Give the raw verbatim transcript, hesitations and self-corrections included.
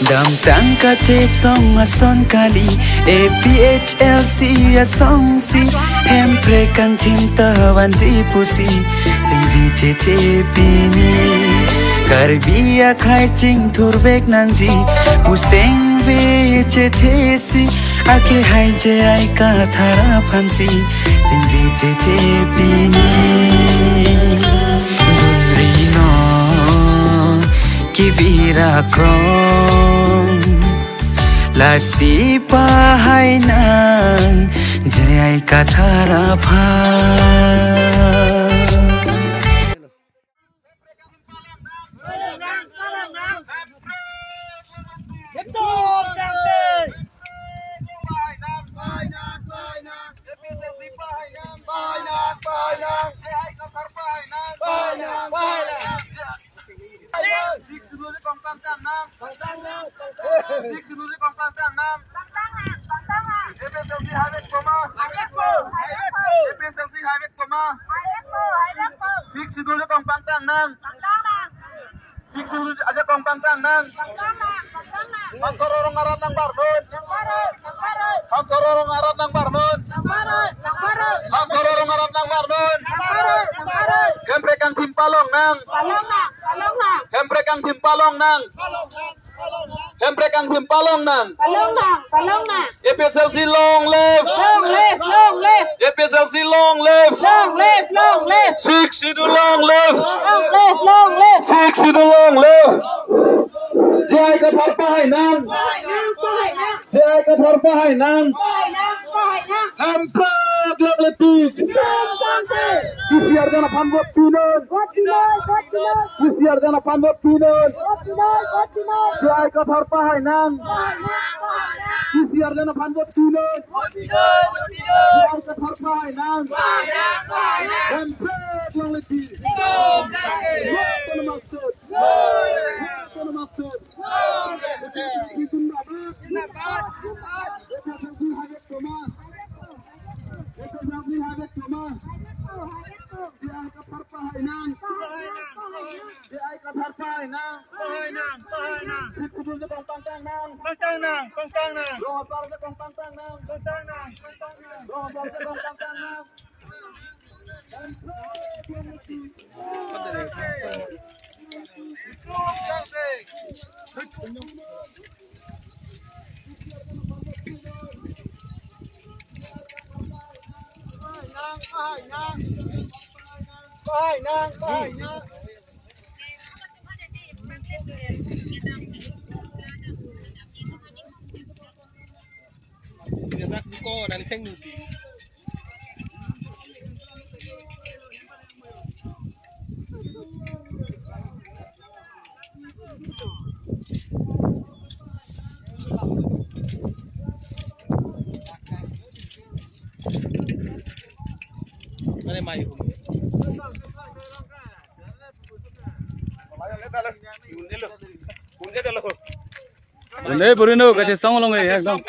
Damtang kachesong ason kali, A P H L C asongsi, Hemprek kangthim ta vanji pusi, singvi chethe pini. Karbi akhei chingthurvek nangji pu singvi chethesi, akehai J I Kathar aphansi, singvi chethe pini. Dunri non kibir akrong, lasi pahai nang J I Kathar aphan. Sixth Schedule kong pangtang nang. Sixth Schedule aja kong pangtang nang. Hangkor arong arat nangbar non. Hangkor arong arat nangbar non. Hangkor arong arat nangbar non. Hemprek kangthim palong nang. Hemprek kangthim palong nang. Hemprek kangthim palong nang. Palong nang, palong nang. A P H L C long live. Long live, long live. A P H L C long live. Long live, long live. Sixth Schedule long live. Long live, long live. Sixth Schedule long live. J I Kathar pahai nang. Pahai nang, pahai nang. J I Kathar pahai nang. Pahai nang, pahai nang. Hemprek long live. P C R jan aphan vote pinon. Vote pinon, vote pinon. P C R jan aphan vote pinon. Vote pinon, vote pinon. J I Kathar pahai nang. Pahai nang, pahai nang. P C R jan aphan vote pinon. Vote pinon, vote pinon. J I Kathar pahai nang. Pahai nang, pahai nang. Hemprek long live. Vote kono maksud. Vote kono maksud. Zindabad. Zindabad. J I Kathar pahai nang. J I Kathar pahai nang. Pahai nang, pahai nang. Sixth Schedule kong pangtang nang. Pangtang nang, pangtang nang. Rong asar kong pangtang nang. Pangtang nang, pangtang nang. Rong asar kong pangtang nang. Une burino kachesong long eh, ekdom.